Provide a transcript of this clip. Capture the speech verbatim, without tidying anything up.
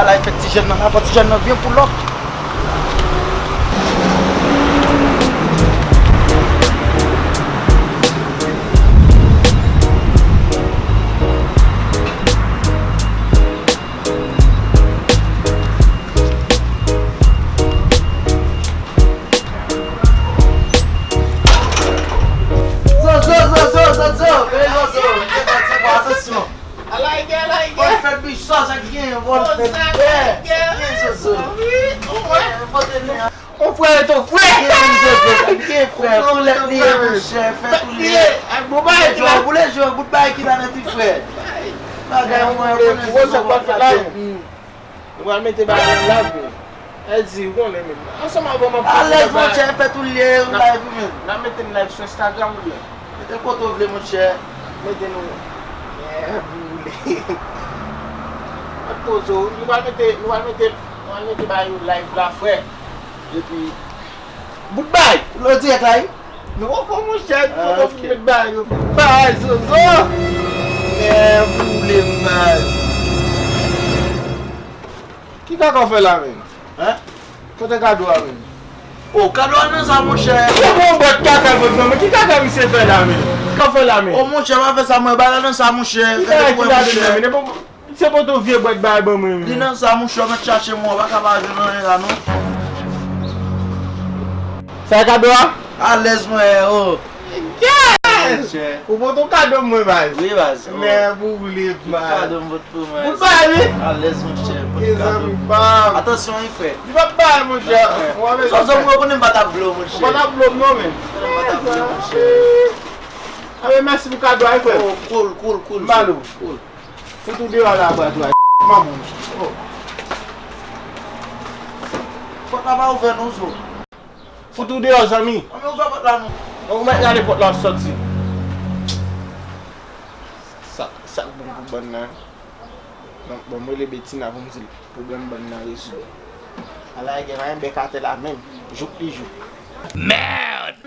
La, fè ti jèn nan la, fò ti jèn nan byen pou lòk. Zozo, Zozo, Zozo, veye Zozo. Atansyon. Alayke, alayke. Bòn fèt Bichon, sa k gen, bòn fèt bè. Sa k gen, Zozo? Wi, ou wè. Pote li a. On frè, ton frè. Gen, Zozo, sa k gen, frè? Poulèt li ye, monchè, fèt ou li ye. Ay, bon bagay, la. Boule je, bout bagay ki la nan ti frè. Bagay, mwen, konnen Zozo, sa k ap fèt la. Nou pral mete bagay nan live, men. Èdi, ou konnen, men. Ansanm avè w, m ap pote bagay. Alèz, monchè, fè tou lye, ou live, men. N ap mete n live sou Instagram, oubyen? Mete l kote w vle, monchè. Mete nou. Eh, boule. Mete poze w. Nou pral mete, nou pral mete, nou pral mete bagay yo live la, frè. Epi, bout bagay. Ou nan dirèk la, wi? Nou poko, monchè, nou poko fin met bagay yo. Bay Zozo. Men boule mal. Ki kaka w fè la menm? Hein? Kote kado a menm? O, kado a nan sa, monchè. Se bon bwèt kaka l pot nan men. Ki kaka misye fè la menm? Kaka w fè la menm? O, monchè, pa fè sa, mwen, bagay la nan sa, monchè. Ki bagay ki ladan nan men? Se poto vye bwèt bagay ban mwen. Li nan sa, monchè, w mèt chache mwen, w pa ka pa jwenn anyen la, non. Sa e kado a? Alèz mwen, o. Yes! Ou pote yon kado mwen, baz. Wi, baz. Men boule, baz. Kado m pote pou mwen. Ou bay, wi. Alèz, monchè, pote kado. Mezanmi, baz. Atansyon, wi, frè. Li p ap bay, monchè. Zozo, mwen konnen m pa t ap blow, monchè. Ou pa t ap blow, non, men. Mwen konnen m pa t ap blow, monchè. Anben, mèsi pou kado a, wi, frè. O, cool, cool, cool. Malo. Cool. Fout ou deyò laboratwa, manman. O. Pòt la pa ouvè non, Zo. Fout ou deyò, zanmi. Anben, ouvè pòt la non. Ou mèt gade pòt la ap sòti. Sa, sa k bon pou bann nan. Bon, bon, mwen rele Betina pou m di l pwoblèm bann nan rezoud. Ala gen anyen bèk atè la menm. Jouk li jouk. Merde!